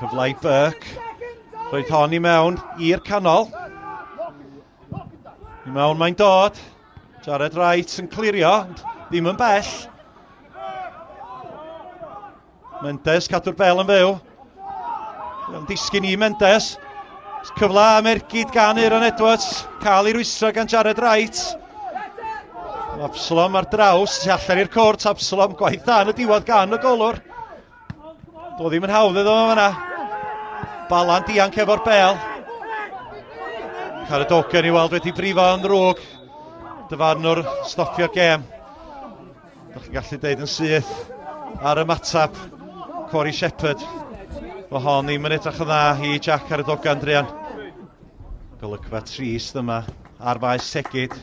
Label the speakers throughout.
Speaker 1: Cyfle i Burke. Roedd hon i mewn i'r canol. I mewn mae'n dod. Jared Wright yn clirio, ond ddim yn bell. Mendes cadw'r bel yn fyw. Yn disgyn i Mendes. Cyfle am ergyd gan Aaron Edwards. Cael ei rwystro gan Jared Wright. Absalom ar draws, tu allan i'r cwrt, Absalom gwaith da yn y diwedd gan y golwr. Do ddim yn hawdd iddo fo fanna. Balan dianc efo'r bel. Caradogan i weld wedi brifo yn ddrwg. Dyfarnwr stopio'r gêm. Dych chi'n gallu deud yn syth ar ymateb Corey Shepherd. Fo hon ddim yn edrych yn dda i Jack Caradogan, druan. Golygfa trist yma ar faes Segid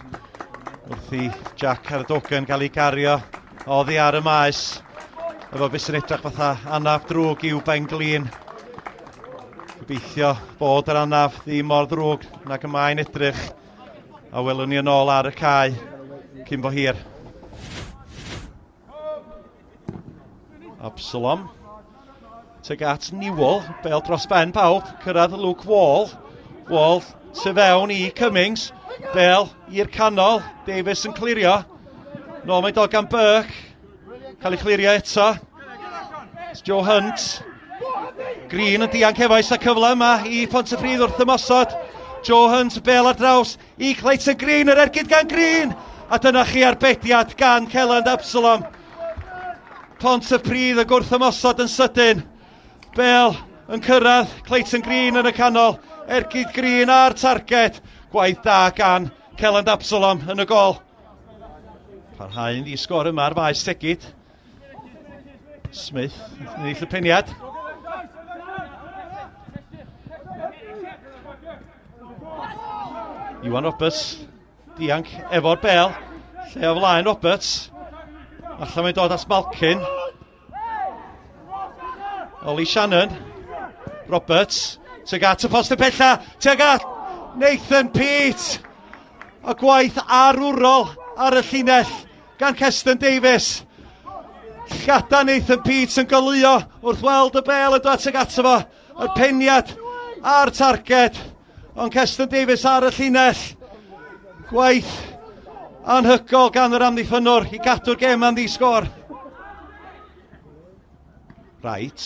Speaker 1: wrth i Jack Caradogan gael ei gario oddi ar y maes efo beth sy'n edrych fatha anaf drwg i'w ben glin. Gobeithio bod yr anaf ddim mor ddrwg nag y mae'n edrych a welwn ni yn ôl ar y cae cyn bo hir. Absalom. Tuag at Newell, bel dros ben pawb, cyrraedd Luke Wall. Wall tu fewn i Cummings, bel i'r canol, Davies yn clirio. Nôl mae'n dod gan Burke, cael ei chlirio eto. It's Joe Hunt. Green yn dianc efo a cyfle yma i Pontypridd wrth ymosod. Joe Hunt, bel ar draws i Clayton Green, yr ergyd gan Green. A dyna chi arbediad gan Celland Absalom. Pontypridd y gwrth ymosod yn sydyn. Bel yn cyrraedd Clayton Green yn y canol. Ergyd Green a'r targed. Gwaith da gan Celland Absalom yn y gol. Parhau'n ddi sgor yma ar faes Tegid. Smith, ennill y peniad. Iwan Roberts, dianc efo'r bel. Lle o flaen Roberts. Allan mae'n dod at Malkin. Ollie Shannon. Roberts. Tuag at y post y pella. Tuag at Nathan Peat. Y gwaith arwrol ar y llinell gan Keston Davies. Llada Nathan Peat yn goleuo wrth weld y bel yn dod tuag ato fo. Y peniad a'r targed. Ond Keston Davies ar y llinell. Gwaith anhygol gan yr amddiffynnwr i gadw'r gêm am ddi-sgôr. Right,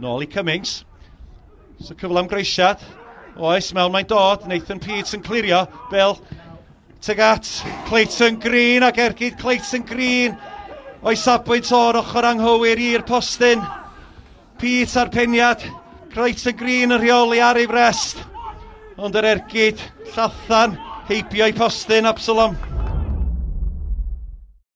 Speaker 1: nôl i Cummings. So cyfle am groesiad. Oes, mewn mae'n dod. Nathan Peats yn clirio. Bel tuag at Clayton Green ac ergyd Clayton Green. O'i safbwynt o'r ochr anghywir i'r postyn. Peat a'r peniad. Clayton Green yn rheoli ar ei frest. Ond yr ergyd, llathan, heibio i postyn, Absalom.